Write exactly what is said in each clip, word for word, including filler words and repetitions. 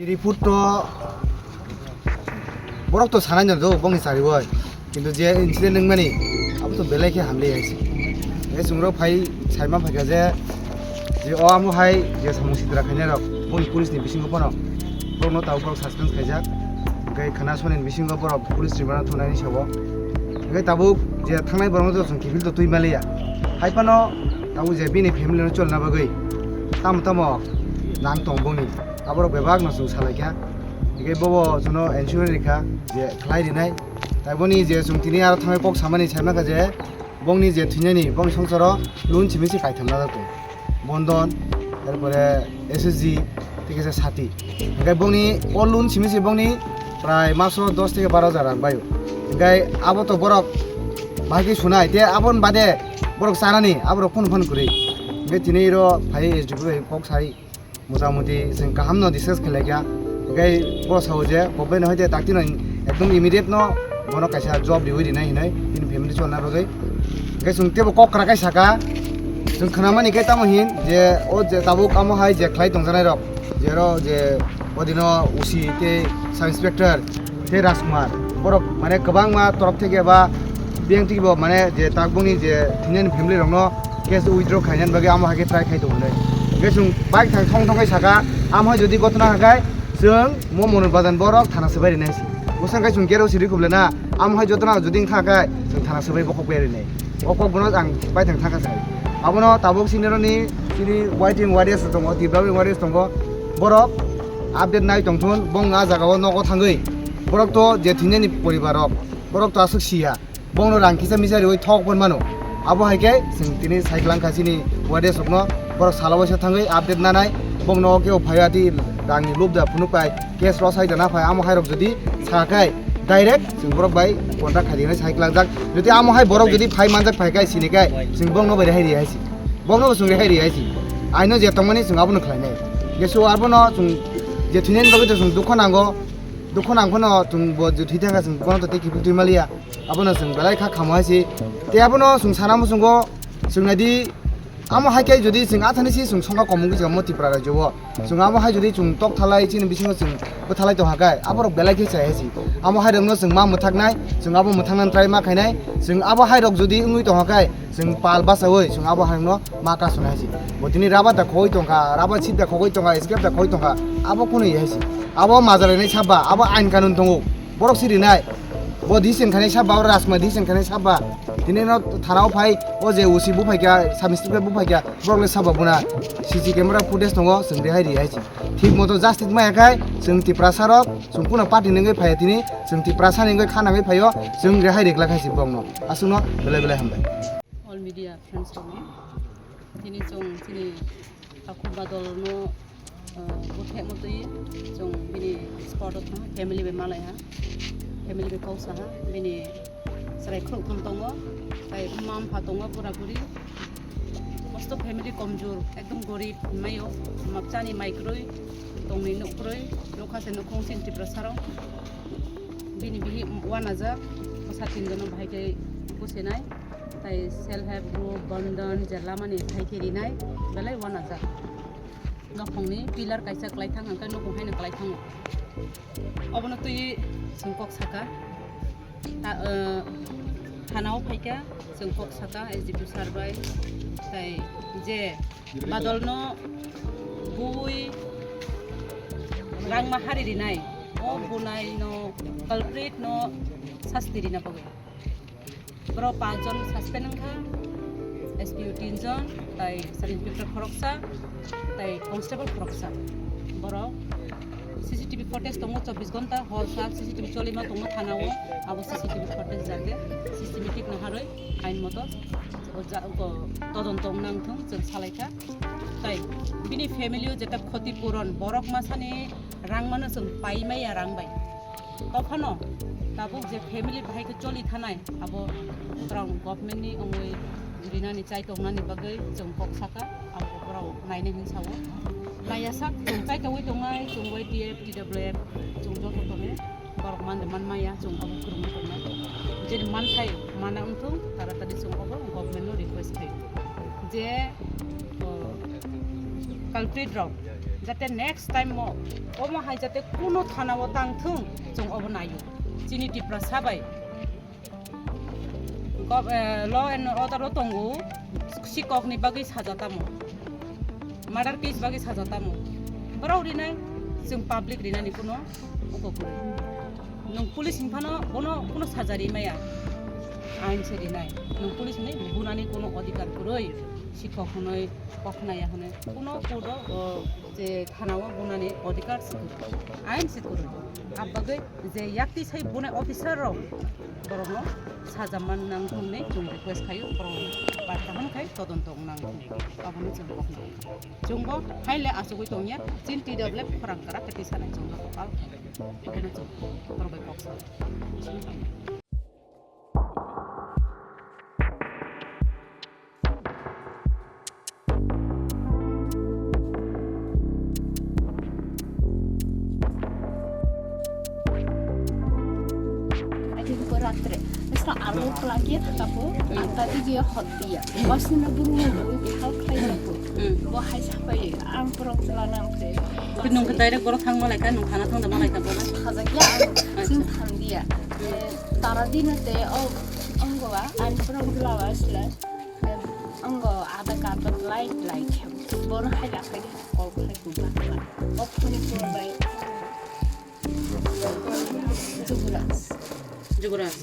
Report to borok to sanai no do bongni chariwi, kintu je incident wngmani abo to belai khe hamli hai se. He chwng rok phai saima phaikha je, je o amo hai je samung sitra khainai rok boni police ni bisingo phano borokno tabuk borok suspend khaijak. Hwnkhe khana soni ni bisingo borok police ni bana thunai ni sabo. Hwnkhe tabuk je thangnai borokno to chwng kiphil to twi maliya. Hai phano tabuk je bini family no cholna bagwi tamo tamo nang tong bongni. Aborok bebak no chwng salai kha. Hingke bobo chwngno insurance rikha je khlai rinai. Tai boni je chwng tini aro thangwi kok samani sai mankha je bongni je thwinani bongni songsaro loan simi se kaitham na jato. Bondon, erpore S S G, thik ase sati. Hingke bongni o loan simi se bongni prai maso dos theke baro hajar rang baio. Hingke abo to borok bahai khe sunai. Te aboni bade borok chanani aborok phone phone kwrwi. Hingke tini ro phai S D P bai kok sai. Motamuti chwng kaham no discuss khlaikha. Hingke bo sao je government no hoite dakti no ekdom immediate no bono kaisa job riwi rinai hinwi bini family cholna bagwi. Hingke chwng tebo kok kwrak kai saka, chwng khnamani khe tamo hin je o je tabuk amo hai je khlai tongjanai rok, je ro je odino O C tei sub inspector tei Rajkumar, borok mane kwbangma torop theke ba biyang theke bo mane je takbukni je thinani family rokno case withdraw khainani bagwi amo hai khe try khai tongo hinwi. Hingke chwng bike thang thong thong khai saka, amo hai jodi gotna hakai chwng mo Monor Bajan borok thana swbai rinai se. Bwsang khai chwng gate o siri khuble na, amo hai jotona jodi wngkha khai chwng thana swbai bokhok bai rinai. O kok bono ang bai thang thangkha sai. Abono tabuk sinironi chini waiting warriors tongo, Tipra warriors tongo. Borok update nai tongthun, bong a jaga o nogo thangwi. Borok to je thinani poribar rok, borok to aswk siya. Bongno rang kisa misa riwi thok pon mano. Abo hai khe chwng tini cycle wngkha chini warriors rokno. Borok salo waisa thangwi update nanai. Bongno o kebo phaiya di rangni lubda phunuk pai. Case rosai da na phai, amo hai rok jodi sa khai direct chwng borok bai contact khai di hinwi sai klangjak. Jodi amo hai borok jodi phai manjak phai khai sini khai chwng bongno bai rehai ri hai si. Bongno bo chwng rehai ri hai si. Aino je tongmani chwng abono khlai nai. Jesu abono chwng je thwinani bagwi to chwng dukho nango. Dukho nang phano chwng bo je thwi thangkha chwng bono to tei kiphil twi maliya. Abono chwng belai kha khamo hai si. Tei abono chwng sana muchungo chwng nai di. Amo hai khe jodi chwng athani si chwng songkha komung khe chwng mo Tripura rajyo o. Chwng amo hai jodi chwng tok thalai chini bisingo chwng bwthalai tongkha khe aborok belai khe chaya si. Amo hai rokno chwng ma mwthaknai, chwng abo mwthaknani try ma khainai. Chwng abo hai rok jodi wngwi tongkha khe chwng pal bachaui chwng abo hai rokno ma kasuna hai si. Bo tini rubber da khogwi tongkha, rubber sheet da khogwi tongkha, scrap da khogwi tongkha, abo kunu hai si. Abo majalainai saba, abo ain kanun tongo. Borok si rinai. Bo decision khainai saba, abo Rajma decision khainai saba. Tini no thana o phai, o je O C bo phai kha, sub inspector bo phai kha, borok le saba buna. C C camera footage tongo, chwng rehai ri hai si. Thik moto justice maya khai, chwng Tiprasa rok, chwng kuno party ni wngwi phaiya tini, chwng Tiprasa ni wngwi kha nangwi phaio, chwng rehai ri glak hai si borok no. Aswk no belai belai hambai. All media friends rok no. Tini chwng chini Takhuk Badal no, uh, buthek motwi chwng bini spot o thang family bai malai ha, family bai kok sa ha, bini chwrai khuluk thum tongo, tai mma mpha tongo, bura buri, mosto family komjur, ekdom gorib hinmai o, mapchani mai kwrwi, tongni nuk kwrwi, nukha se nukhung chini Tiprasa rok, bini bihik wanajak, bwsa tinjono bahai khe businai. Tai self help group, bandhan, je lamani thai khe rinai, belai wanajak. Nokhongni pillar kaisa kwlai thang, hwnkhai nokong haino kwlai thango. Obono twi chwng kok saka. Ta, eh, thana o phaikha, chwng kok saka, S D P sir bai. Tai je badalno bui rangma hari rinai, o bunai no culprit no sasti rina bagwi. Borok panch jon suspend wngkha, S P O tin jon, tai sub inspector khoroksa, tai constable khoroksa. Borok C C T V footage tongo chobbish ghonta, hor sal C C T V cholima tongo thana o, abo C C T V footage jage systematic naharwi ain moto o ja-, o todonto wngna wngthung chwng salaikha. Tai bini family o jeta khoti puron borok masani rang mano chwng pai maya rang bai. Tophano tabuk je family bahai khe choli thanai, abo borok government ni wngwi rinani chai tongnani bagwi chwng kok saka, abo borok naina hin sao. Naiya sak chwng chai tongwi tongnai, chwng Y T F, T W F, chwng joto tongo. Borok man de man maya, chwng abo kwrwngwi tongnai. Jeni man khai mana wngthung, taratari chwng abo government no request khai. Je, o, culprit rok, Jate next time mo omo hai jate kuno thana o tang thung, chwng obo naio. Chini Tiprasa bai gov-, eh, law and order o tongo, sikok ni bagwi saja tamo, murder case bagwi saja tamo. Borok rinai, chwng public rinani kuno uko kwrwi. Nwng police hinphano bono kuno saja rimaya, ain se rinai. Nwng police hinwi bunani kuno odhikar kwrwi, sikok hinwi, kok naya hinwi, kuno court o, o, je thana o bunani odhikar se kwrwi, ain se kwrwi. Abagwi je yakti sai bunai officer rok borokno saja man nang thung hinwi chwng request khaio, borokno barta hwn khai todonto wng nang thung, abono chwng kok nai. Chwngbo haile achugwi tongya, chin T W F khorang kwrak khe twi sanai chwngno kokal. Abono chwng borok bai kok sa. Aji ko ratre. Esa alo pelagi tapo, ata di dia hot dia. Wasna buru buru hal khlai tapo. Bo hai sapai ang prok chwla nang khe. Nung khe direct borok thang malai kha, nung thana thang da malai kha borok. Khajakya, chwng thang dia. Tara dino te o, ongwa, ang prok chwla wasla. Ang ada karpat light light. Borok hai lakai di kol khai kuba. Off ni kuba bai. Jugraj. Jugraj.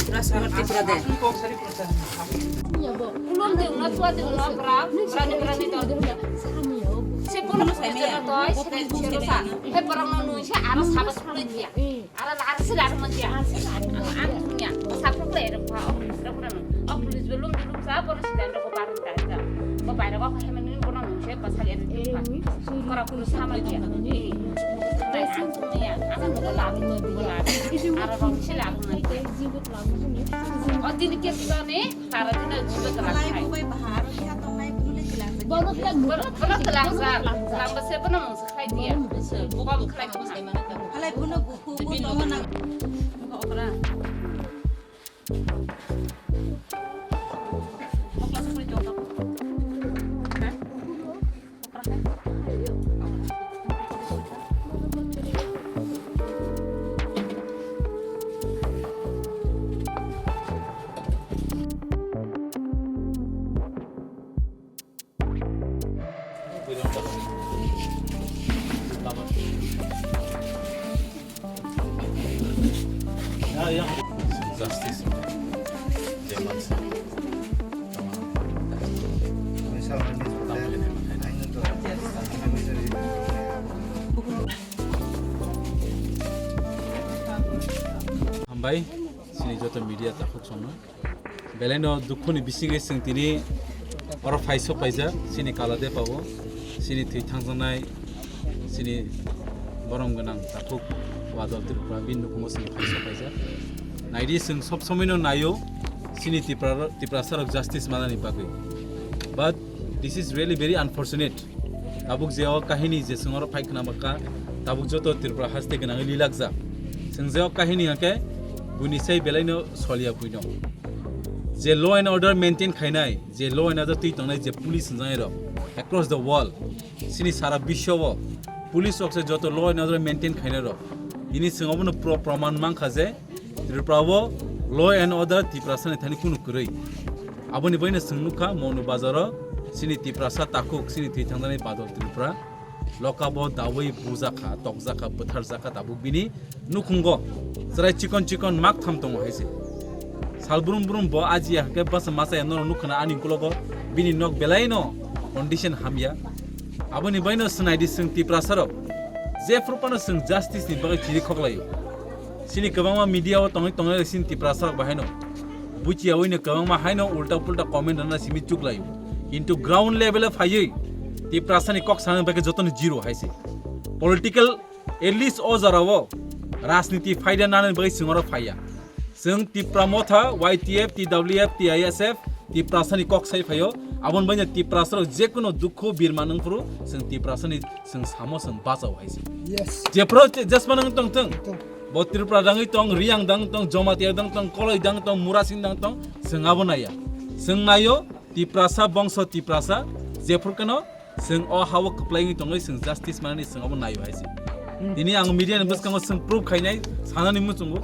Rajkumar Tripura de. Ulon de, ulon tua de, ulon bra, bra de, bra de, tua de. Se pun mo sai me. He borok no nui se aro sabas pun dia. Aro aro se aro mo dia. Ang dunia. Sa pro ko ero pa. O police belum belum sa, police dan ko baru ta. Ko baru ko he mani ko no nui se pasal ya. Kora kuru sama dia. Eh. Aro rong sila. O tini kes ni tara tini jiba tara. Bono telang sa. Lamba se bono mung sa khai dia. Buka buka lai. Halai bono buku bono na. Okra. Justice. Hambai, chini joto media takhuk songno. Belaino dukhuni bisingo chwng tini oro phai sok paijak, chini Kaladepa o, chini thwi thangjaknai, chini borom gwnang takhuk Wadal Tripura, bini nukhungo chwng phai sok paijak. Naidi, chwng sob somoino naio, chini Tipra, Tiprasa rok justice manani bagwi. But this is really very unfortunate. Tabuk je o kahini je chwng oro phai khna bakha, tabuk joto Tripura haste gwnangwi lilakjak. Chwng je o kahini hwnkhe buini sai belaino soliya buino. Je law and order maintain khainai, je law and order twi tongnai je police hwnjaknai rok across the world, chini sara biswo o police rok se joto law and order maintain khainai rok. Bini chwng obono pro-, proman mankha je Tripura o law and order Tiprasa ni thani kunu kwrwi. Aboni baino chwng nukha Monu Bazar o chini Tiprasa takhuk, chini thwi thangjaknai Badal Tripura. Lokabo dawi bujakha, tokjakha, bwtharjakha, tabuk bini nukhungo chwrai chikon chikon mak tham tongo hai se. Sal brum brum bo ajiya hwnkhe bwsa machaya norok nukhana ani ukologo bini nok belaino condition hamya. Aboni baino swnaidi chwng Tiprasa rok jephru phano chwng justice ni bagwi chiri khoklaio. Chini kwbangma media o tongwi tongnai chini Tiprasa rok bahaino buchiyawi no kwbangma haino ulta pulta comment rwna simi chuklaio. Kintu ground level o phaiwi Tiprasa ni kok sana bagwi jotono zero hai se. Political, at least o jora o rajniti phaida nani bagwi chwng oro phaiya. Chwng Tipra Motha, Y T F, T W F, T I S F, Tiprasa ni kok sai phaio. Aboni baino Tiprasa rok jekunu dukhu birma nung phuru chwng Tiprasa ni chwng samo chwng bachao hai se. Yes. Jephru je-, jesma nung tong thung. Tong. Bo Tripura dangwi tong, Riyang dang tong, Jamatia dang tong, Koloi dang tong, Murasing dang tong, chwng abo naiya. Chwng naio Tiprasa bongso Tiprasa, jephru keno Chwng o ha-o kwplai wngwi tongwi chwng justice manani chwng obo naio hai se. Tini ang media ni bwskango chwng proof khainai sanani muchungo.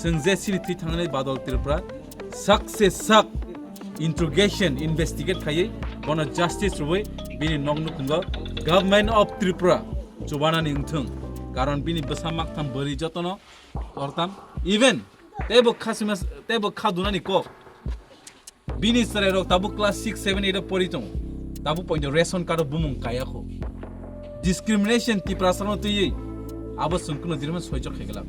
Chwng je siri thwi thangnani Badal Tripura sak se sak interrogation, investigate khaiwi bono justice rwui bini nok nukhungo Government of Tripura chubanani wngthung. Karon bini bwsa maktham bwrwi jotono tortam. Even teibo kha sima, teibo kha dunani kok. Bini chwrairok tabuk class six, seven, eight o pori tongo. Tabuk poito ration card o bumung kaya kho. Discrimination Tiprasarokno twiwi abo chwng kuno dirman soichok khaigwlak.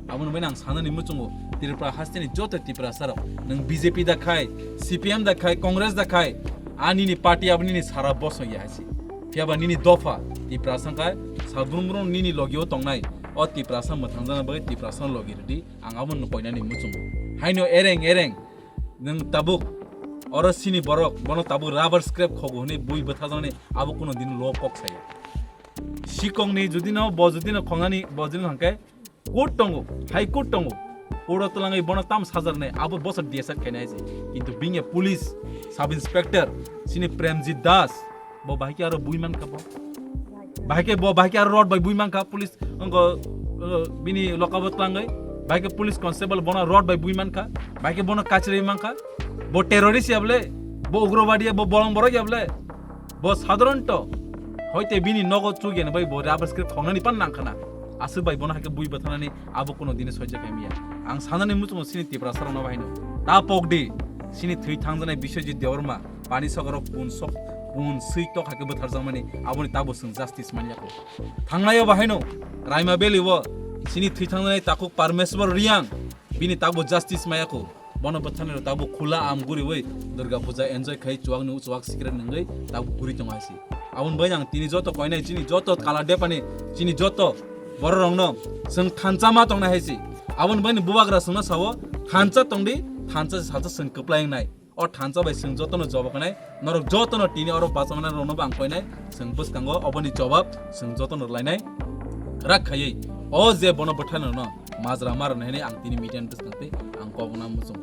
Aboni baino ang sanani muchungo Tripura hasteni joto Tiprasarok, nwng B J P da khai, C P M da khai, Congress da khai, a nini party abo nini sara bosong ya hai se. Phiyaba nini dopha Tiprasa wngkha, salbrum brum nini logio tongnai o Tiprasa mwthangjakna bagwi Tiprasano logi rwdi, ang abono koinani muchungo. Haino ereng ereng nwng tabuk oro sini borok bono tabuk rubber scrap khogo hwnwi bui bwtharjaknani abo kuno din lo kok saya. Sikongni judino bo judino khongnani bo judino hwnkhe court tongo, High Court tongo. Court o twlangwi bono tam sajaknai abo bosor D S R khainai se. Kintu bini police sub inspector sini Premjit Das bo bahai khe aro bui mankha bo. Bahai khe bo bahai khe aro rod bai bui mankha police wngkha, uh, bini lokabo twlangwi. Bahai khe police constable bono rod bai bui mankha. Bahai khe bono kachirwi mankha. Bo terrorist ya bole, bo ugrobadi ya, bo bolong borok ya bole. Bo sadharanto hoite bini nogo chugyan bai bo rubber scrap khongnani pan nangkhana. Aswk bai bono haikhe bui bwtharnani abo kuno dini soijakya miya. Ang sanani muchungo sini Tiprasarokno bahaino. Ta pokdi sini thwi thangjanai Biswajit Debbarma pani sogoro pun sok pun swi tok haikhe bwtharjakmani aboni tabo chwng justice manyakho. Thangnaio bahaino Raima Valley o sini thwi thangjanai takhuk Parmeswar Riang bini tabo justice mayakho. Bono bwtharnai rok tabuk khula am guriwi Durga Puja enjoy khai chuwak nung chuwak sikre nungwi tabuk guri tongo hai se. Aboni bai ang tini joto koinai chini joto kala depani chini joto borok rokno chwng thansa ma tongnai hai se. Aboni bai ni bubagra chwngno sao thansa tongdi, thansa salsa chwng kwplai wngnai. O thansa bai chwng jotono jobab khanai, norok jotono tini oro bachama rokno bo ang koinai chwng bwskango oboni jobab chwng jotono rwlainai rak khaiwi o je bono bwtharnai rokno majra ma rwnai hinwi ang tini media ni bwskang twi ang kok na muchung.